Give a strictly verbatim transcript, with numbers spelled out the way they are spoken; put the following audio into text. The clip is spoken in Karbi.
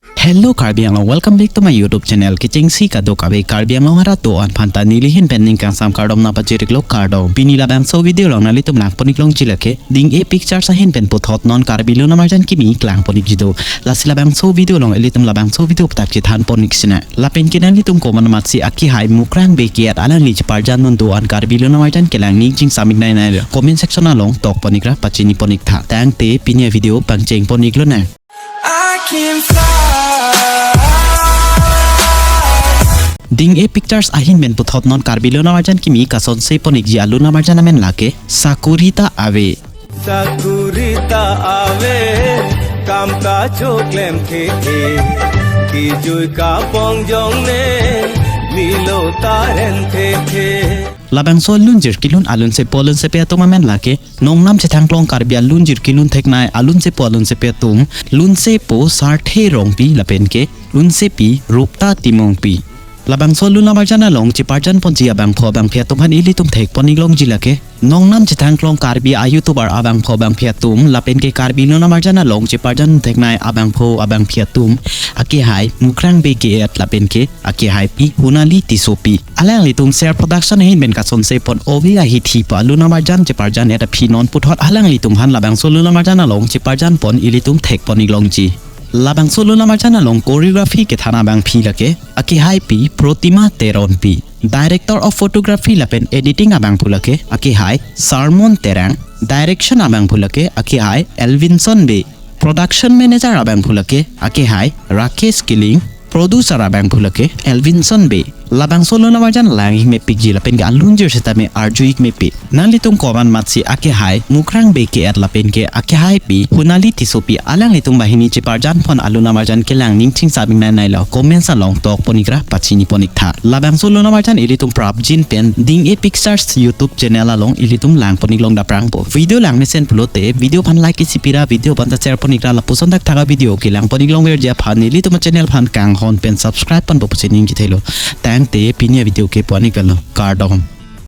Hello Karbi Anglong, welcome back to my YouTube channel. Kechengsi kadokave Karbi Anglong arat do-an aphanta neli ahin pen ning kangsam kardom nangpachiriklo, kardom. Pini labangso video along nanglitum langpon-ik longji lake Ding-e Pictures ahin pen puthot non Karbi Lun Amarjan kimi klangpon-ikji do. Lasi labangso video along ilitum labangso video aputhak chethanpon-ik sinang. Lapen ke nanglitum komat matsi akehai Mukrang Bey ke-et alangli cheparjan non do-an Karbi Lun Amarjan kelang ning chingsam-iknei nai lo comment section along tokpon-ik ra pachinipon-ik tha. Tangte pini avideo pangchengpon-ik lonang. I can fly. Ding-e Pictures ahin pen puthot non Karbi Lun Amarjan kimi kasonsepon-ikji alun amarjan amen lake Sakuri Ta Ave. Sakuri ta ave, kam kachoklem thekthe, kejui kabongjong ne, nilo taren thekthe. Labangso alunjir kelun alunsepo alunsepi atum amen lake nongnam chethangklong Karbi alunjir kelun theknei alunsepo alunsepi atum, lunsepo Sarthe Rongpi lapen ke lunsepi Rupta Timungpi. Labangso lun amarjan along cheparjanponji abangphu abangphi atum aphan ilitum thekpon-ik longji lake nongnam chethangklong Karbi a-YouTuber abangphu abangphi atum lapen ke Karbi Lun Amarjan along cheparjan theknei abangphu abangphi atum, akehai Mukrang Bey ke-et lapen ke akehai pi Hunali Tissopi. Alanglitum Ser Production ahin pen kasonsepon ove ahithi pu alun amarjan cheparjan-et aphi non puthot alanglitum aphan labangso lun amarjan along cheparjanpon ilitum thekpon-ik longji. Labangso lun amarjan along choreography kethan abangphi lake akehai pi Protima Teronpi. Director of Photography lapen Editing abangphu lake akehai Sarmon Terang. Direction abangphu lake akehai Elvinson Bey. Production Manager abangphu lake akehai Rakesh Killing. Producer abangphu lake Elvinson Bey. Labangso lun amarjan lang-ik mepikji lapen ke alunjir setame arju-ik mepik. Nanglitum komat matsi akehai Mukrang Bey ke-et lapen ke akehai pi Hunali Tissopi alanglitum banghini cheparjanpon alun amarjan kelang ning chingsam-iknei nai lo comments along tokpon-ik ra pachinipon-ik tha. Labangso lun amarjan ilitum prapjin pen Ding-e Pictures YouTube channel along ilitum langpon-ik long daprangpo. Video langmesen pulote video aphan like isi pira, video aphanta share pon-ik ra lapuson thakthak avideo kelangpon-ik longverji aphan ilitum channel aphan kanghon pen subscribe ponpo pusi ningje thelo. Tangte pini avideo ke pu-an-ik lo, kardom.